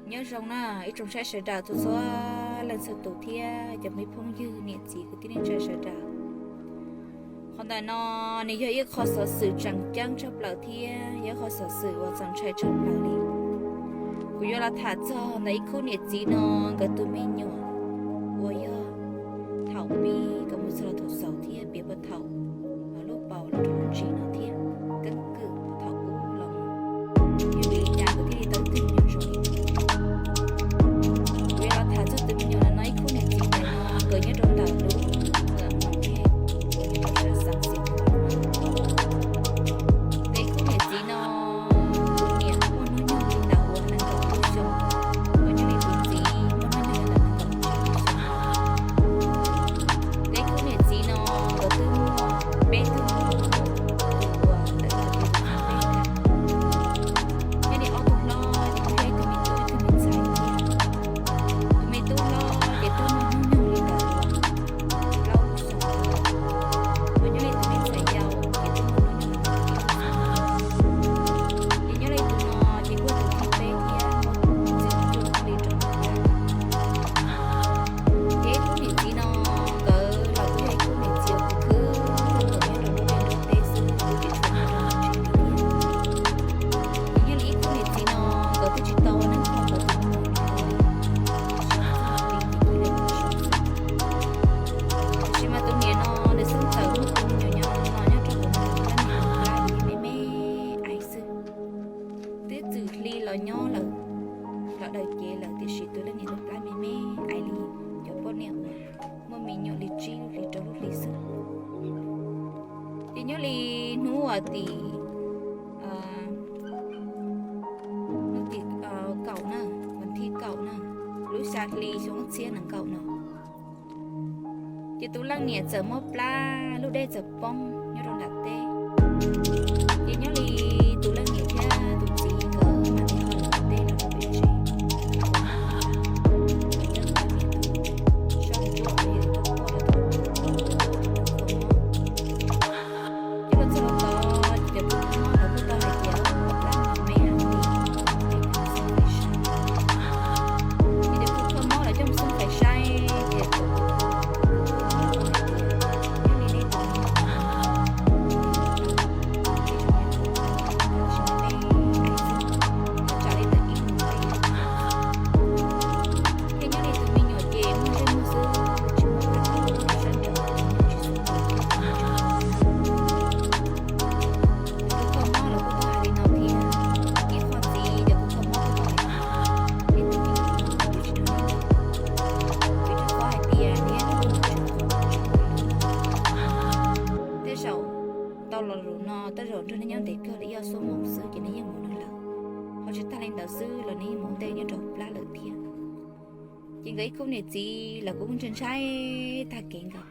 Nyob zoo na ib tsoom saib sawv daws txhua txhua leej txhua tus thiab cov me phooj ywg niam txiv kwv tij neej tsa sawv daws. Qhov ntawm no nws yog ib qho xov xwm tseem ceeb tshaj plaws thiab yog ib qho xov xwm uas txaus ntshai tshaj plaws li. Kuv yuav los tham txog ntawm ib khub niam txiv no nkawd tus me nyuam uas yog thaum pib kom mus txog los thaum xaus thiab piav puag thaum lub paus los rau lub ntsis no thiab keeb kwm thaum ub los yog vim li cas nkawd thiaj li tau ib tug me nyuam zoo li no. Kuv yuav los tham txog tus me nyuam no ib khub niam txiv ntawm no nkawd nyob rau ntawm lub nram no thiab nyob rau sab xeev Xeev Khuam no. Ntawm ib khub niam txiv no tus niam muaj hnub nyoog li ntawm uas nees nkaum lub xyoo, uas nyob li tus txiv muaj hnub nyoog li ntawm nees nkaum tsib lub xyoo. Ntawm ib khub niam txiv no nkawd twb muaj peb tug, tus uas ntawm no ces tus thib peb ntag. Nyob li ob tug hlob ces kuj yog ib tug me tub ib tug me ntxhais thiab. Tus me tub hlob ces twb muaj hnub nyoog li ntawm uas plaub lub xyoo, uas nyob li tus me ntxhais yau ces twb muaj hnub nyoog li ntawm ib lub xyoo. Ces nyob li tus no ces kuj yog tus thib peb thiab muaj hnub nyoog li rau ntawm ntag. Ces ib khub niam txiv no nkawd los kuj yog ib khub niam txiv uas khwv khwv nyob rau nruab ntiaj teb xwb, kuj tsis tshua nyob rau hauv tsev li thiab. Ces nyob li ib khub niam txiv no nkawd twb tsis tau ua neeb kho nkawd tus me nyuam no li, tsis txog li ces cia li mus so xwb. Tiam sis mas tus niam no nws xub txawm muaj tus me nyuam no nyob rau hauv nws lub plab li me me aiv xwb. Twb txwm hli los nyob lawm, los daws cev lawm tiam sis tus leej niam lub plab me me aiv li cov poj niam uas muaj me nyuam li tsib lub hli rau lub hli xwb. Ces nyob li hnub uas tim, hnub tim kaum na, vas thib kaum na, lub xya hli xyoo ob txhiab nees nkaum no, ces tus leej niam txawm mob plab lub dej txawm poob nyob rau nram teb. Ces nyob li tus leej niam thiab tus txiv nkawd mam li ho los teb los rau pem tsev, los ua noj ua haus, los coj tus leej niam tus soj ntsuam uas yog tus quaj rau thaum ub, coj los txog rau tod ces cov kws kho mob lawv kuj tau hais tias plab me me heev li, peb tus xeeb fais sai. Ces cov kws kho mob lawv coj mus xeeb fais sai, ces cov kws kho mob lawv kuj hais tias nyob li neb tus me nyuam no, ib tsoom me nyuam tab sis mas peb hais xwb, thaj tsam li ntawm ib hlis peb thiaj nyob li tus me nyuam ces muaj zej muag xwb, tsis muaj plab kub rau sab nraud, tus me nyuam tsis xub ntiag rau sab nraud. Cov kws kho mob lawv kuj tau hais li no thiab, ib qho ntxiv cov kws kho mob kuj tau hais tias neb tus me nyuam no yuav tsis nrog neb nyob, vim rau qhov hais tias neb tus me nyuam tsis muaj qhov txhua li lawm. Tej zaum tau los zaum no tej zaum nrog neb nyob ntev kawg li ib ob xuab moos xwb ces neb yeej mus no lawm, ho tsis tag li ntawd xwb los neb yeej mus ua ntej nyob rau hauv plab lawm thiab. Ces nkawd ib khub niam txiv lawv kuj ntshai ntshai tag kev nkaus,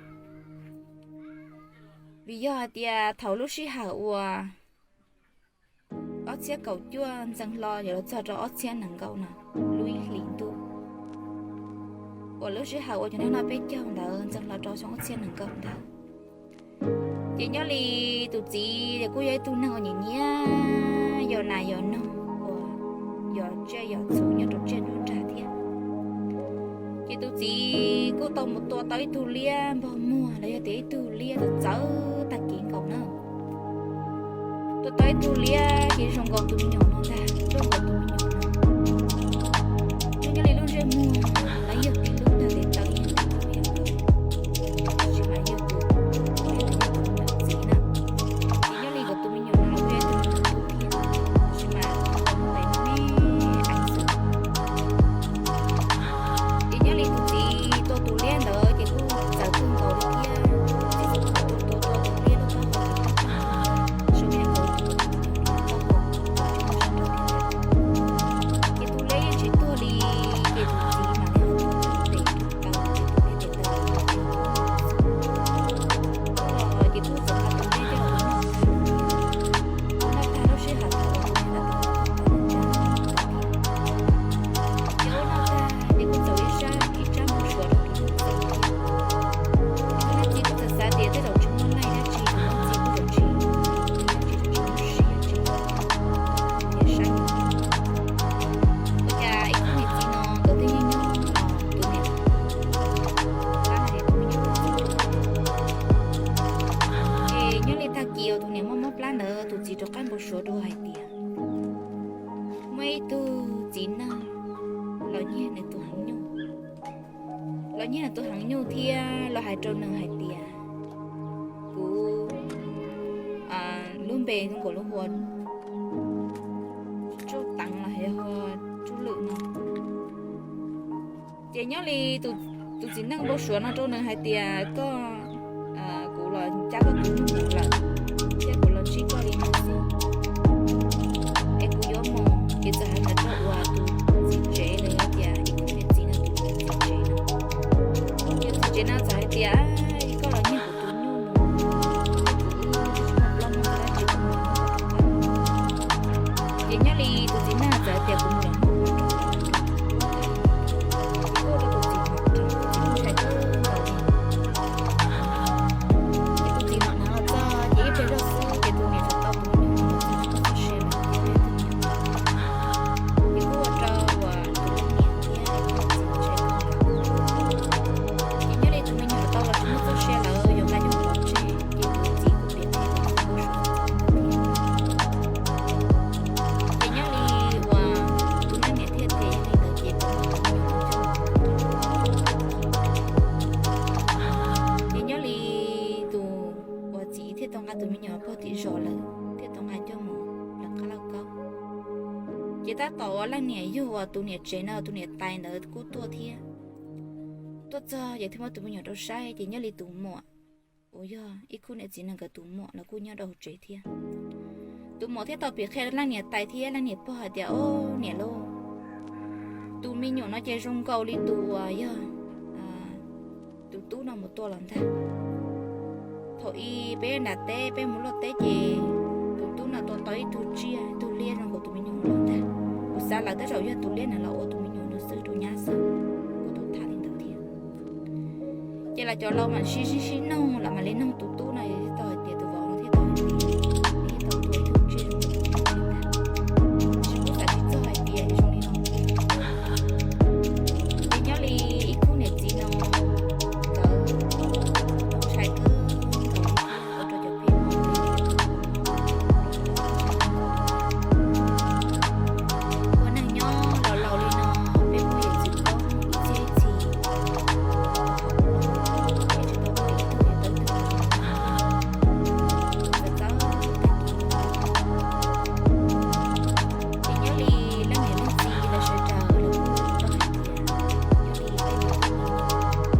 vim yog hais tias thaum lub sij hawm uas ob txhiab kaum cuaj ntxeev hlo yuav los txog rau ob txhiab nees nkaum no, lub ib hlis ntuj uas lub sij hawm uas cov neeg noj peb caug ntawd ntxeev hlo rau xyoo ob txhiab nees nkaum ntawd, ces nyob li tus txiv kuj yog ib tug neeg uas nyiam nyiam yos nas yos noog uas yos tsiaj yos txhu nyob rau tsiaj nruab nrag thiab. Ces tus txiv kuj tau mus tua tau ib tug liab npog muag los yog tias ib tug liab txawv txawv tag kev nkaus na. Tua tau ib tug liab ces zoo nkaus tus me nyuam no ntag, zoo nkaus tus me nyuam no, nyob nyob li lub ntsej muag los yog tib lub ntag, tes taw yog tib lub yog nkaus, tab sis mas yog tus liab ntawd yog tus me nyuam txiv na. Ces nyob li nkawd tus me nyuam no los kuj yog ib tug me nyuam tub thiab, tab sis mas tus me nyuam me me aiv xwb. Ces nyob li tus txiv tua tus liab ntawd ces kuj txawv kawg nkaus li thiab, tus txiv txawm tua tua tus liab lub taub hau ces rub rub, sawv daws nkawd tus me nyuam lub taub hau rub rub sab nraud thiab ntag. Ib tug txiv neej los nyiag nws tus heev nyuj, los nyiag nws tus heev nyuj thiab los hais rau nws hais tias, kuv lub npe nkaus lub hu ua Tsuj Teev los yog hu ua Tsuj Lwm no. Ces nyob li tus txiv neej npau suav no rau nws hais tias, koj, kuv los cab koj tus nyuj mus lawm, thiab kuv los ntsib koj li no xwb, es kuv yuav mus. Ces txawm hais ntawd rau uas tus txiv tsev los yog tias ib khub niam txiv no, tus txiv tsev no, ces txiv tsev no txawm hais tias, koj los nyiag kuv tus nyuj mus, kuv wb twb tsis muaj plaub muaj ntug dab tsi, kuv mus los nyob rau tod. Ces nyob li tus txiv neej txawm hais tias, kuv mus los nyob rau tod, kuv mus rau tus txiv, tus txiv ntshai kawg nkaus li. Ces tus txiv no hnav los txog ces ib pliag zoj xwb ces tus niam txawm tau tus me nyuam no los txog tsis muaj txoj sia lawm, ces kuj ua rau uas tus leej niam thiab tus txiv ntshai kawg nkaus. Ces nyob li tus me nyuam tau los tsis muaj txoj sia lawm, yuav nqa nyuj pov tseg, ces tus txiv kuj piav qhia rau tus me nyuam. Ces nyob li uas tus leej niam thiaj tias yog li ntawd ces kom muab tus me nyuam no coj mus. Ces nyob li tus uas txiv thiaj tau nqa tus me nyuam pog tim zos lawm, thiaj tau nqa coj mus lawv qab lauj kaub. Ces tab tom uas leej niam yug uas tus niam tsev no tus niam tais ntawd kuj tuaj thiab. Tuaj txog ces thiaj muab tus me nyuam rau saib, ces nyob li tus muam uas yog ib khub niam txiv no nkawd tus muam los kuj nyob rau hauv tsev thiab. Tus muam thiaj tau piav qhia leej niam tais thiab leej niam pog hais tias, o, niam lauj, tus me nyuam no ces zoo nkaus li tus uas yog tus tub no mus tua los ntag. Thaum ub peb nram teb, peb mus luaj teb ces tus tub no tua tau ib tug tsiaj ib tug liab zoo nkaus tus me nyuam no ntag. Kuv xav lawm tej zaum yog tus liab no los ua tus me nyuam no xwb rau nyab xwb. Kuj tau tham li ntawd thiab. Ces lawv cov laus mam sib sib sib noog, lawv mam li noog tus tub no, yog tau hais tias tus vauv no thiaj tau hais tias, thiaj tau tua ib tug tsiaj zoo li ntag. Tab sis kuj xav tsis txog hais tias zoo li no. Ces nyob li ib khub niam txiv no nkawd tau ntshai kawg nkaus li thiab ua rau cov pej xeem no ua neeg nyob los laus li no, peb muaj yawm txwv koob ib txhiab ib txhis, peb tsis tau muaj ib tug yuav tau ib tug txawv txawv tag kis. Ces nyob li leej niam leej txiv lawv sawv daws los kuj tau hais tias, nyob li tej me tub me nyuam,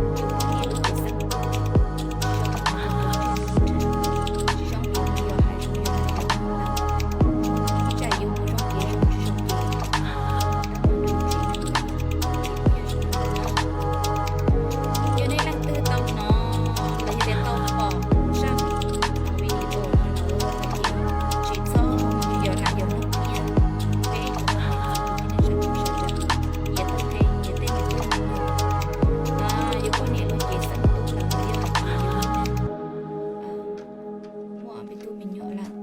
yus poj niam lub cev xeeb tub, tsis zoo mus ua tsiaj ua nraug, tsis zoo mus yos hav zoov yos hav zoov, ib tsam yus mus zoo ces zoo, tsis zoo ces tsis zoo. Yog nej leej twg tau hnov los yog tias tau pom zaj video no lawm ces tsis txhob mus yos nas yos noog thiab. Peb tus no ces nej sawv daws, yav tag ces yog tej me tub me nyuam, yus poj niam lub cev xeeb tub lawm los yog hais tias yus muaj me tub me nyuam lawm,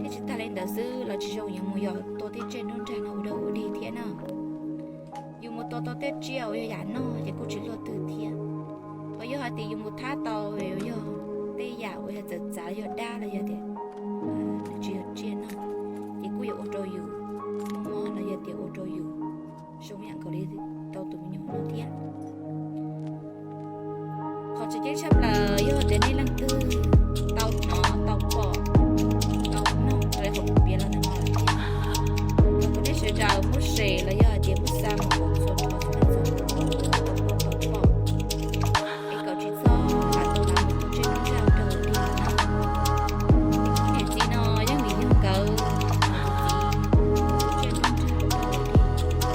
thiab tsis tag li ntawd xwb los tsis zoo yuav mus yos tua tej tsiaj nruab nrag no ua dog ua dig thiab na. Yus mus tua tau tej tsiaj uas yog yam noj ces kuj tsis luaj twg thiab. Ho yog hais tias yus mus thab tau yog tej yam uas yog txawv txav yog dab los yog tias nws tsis yog tsiaj noj, ces kuj yuav ua rau yus muaj mob los yog tias ua rau yus zoo yam nkaus li tau tus me nyuam no thiab. Qhov tseem ceeb tshaj plaws yog tias nej leej twg tau hnov tau pom tau mloog raws li qhov kuv piav los ntawm no lawm thiab, kom nej sawv daws muab share los yog hais tias muab xa mus rau txhua nrho txhua leej txhua tus tau pom, es kom tsis txhob lam tau lam mus tua tsiaj nruab nrag rau hauv dig no na. Niam txiv no yeej vim yog nkawd tus txiv tua tsiaj nruab nrag rau hauv dig, tau ib tug liab tsis tau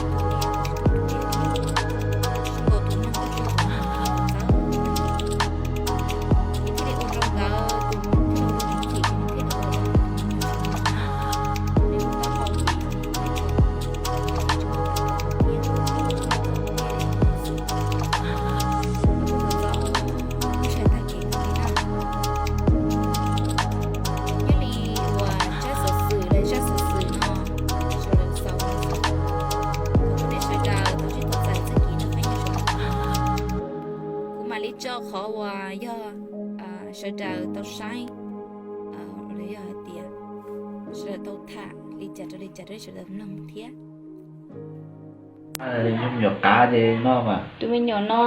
tus liab thiab, zoo nkaus tus noog kuj tsis yog tus noog, txawv tag kis. Ces thiaj li ua rau nkawd tus muam thiaj li ua rau tus txiv ces nws thiaj li ua rau tus me nyuam zoo li no. Nws lub taub hau ces zoo li ib tsoom tau tau thiab, tsis muaj tau tej xwb. Kuj txaus ntshai tag kis li na. Nyob li uas tsab xov xwm los zaj xov xwm no sawv daws xaus li no xwb. Thov kom nej sawv daws tau sib tau txais txoj kev noj qab nyob zoo. Kuv mam li tso qhov uas yog sawv daws tau saib los yog hais tias sawv daws tau tham li cas rau li cas rau sawv daws mloog thiab. Yog me nyuam qav ces no mas. Tus me nyuam no,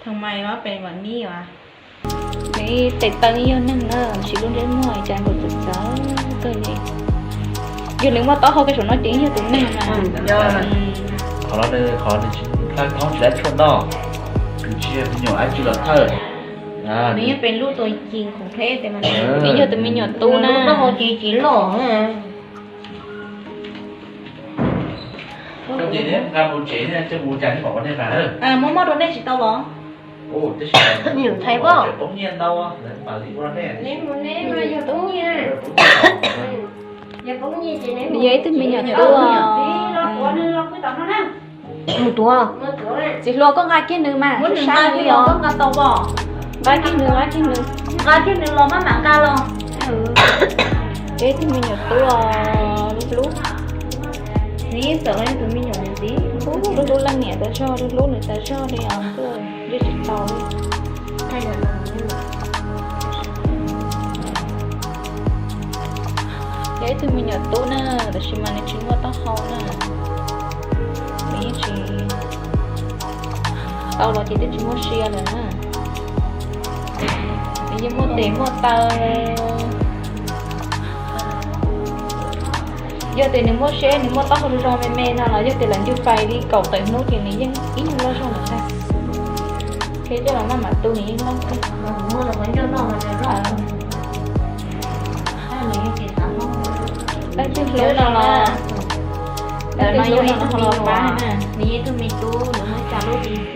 thas mais mas pes vam mi as, nws tes taw yog neeg na, tsis lub ntsej muag cas npaum txawv txawv kawg li. Yog nws muaj taub hau kiag saum no ces yog tus neeg na. Qhov no nws qhov nws tsis thawj thoob tsis dab tshuaj noj, nws tsis yog me nyuam dab tsi los thawj. Nws yeej pes lub tus ci khoom thiab, nws yog tus me nyuam tub na. Muab muab rau nej tsis tau los? Nws yog ib tug me nyuam tub. Mus tuav. Txiv hluas koj nqa kiag nws mas, sab li os. Nqa kiag nws, nqa kiag nws. Nqa kiag nws los maj mam nqa los. Yog ib tug me nyuam tub os, hlub hlub. Nws yeej txawm yog tus me nyuam ntxiv, hlub hlub leej niam tas zog, hlub hlub nws tas zog li os, yeej tsis tau li. Yog ib tug me nyuam tub na, tab sis mas nws tsis muaj taub hau na, nws yeej tsis tau los ces twb tsis muaj sia lawm na. Nws yeej muaj tes muaj taw. Yog tias nws muaj siab, nws muaj taub hau zoo zoo me me no los yog tias lam ncu fais li kaum tawm hnub ces nws yeej ib nyuag loj zog lawm ntag. Thiab coj los maj mam tu nws yeej loj. Leej twg hlub no los, ntawm no yog ib tug me nyuam, nws yeej tug me tub, nws muaj xya lub xwb.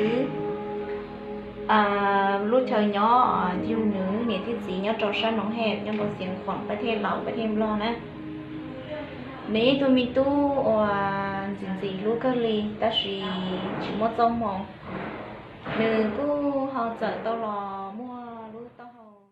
Lub chaw nyob yug nws niam thiab txiv nyob rau sab Noov Hej, nyob rau Xiav Khuam, pab thej Laus, pab thej Nplog na. Nws yeej tug me tub uas ntxim ntxim hlub kawg li tab sis tsis muaj txoj hmoo. Nws kuj ho txawm tau los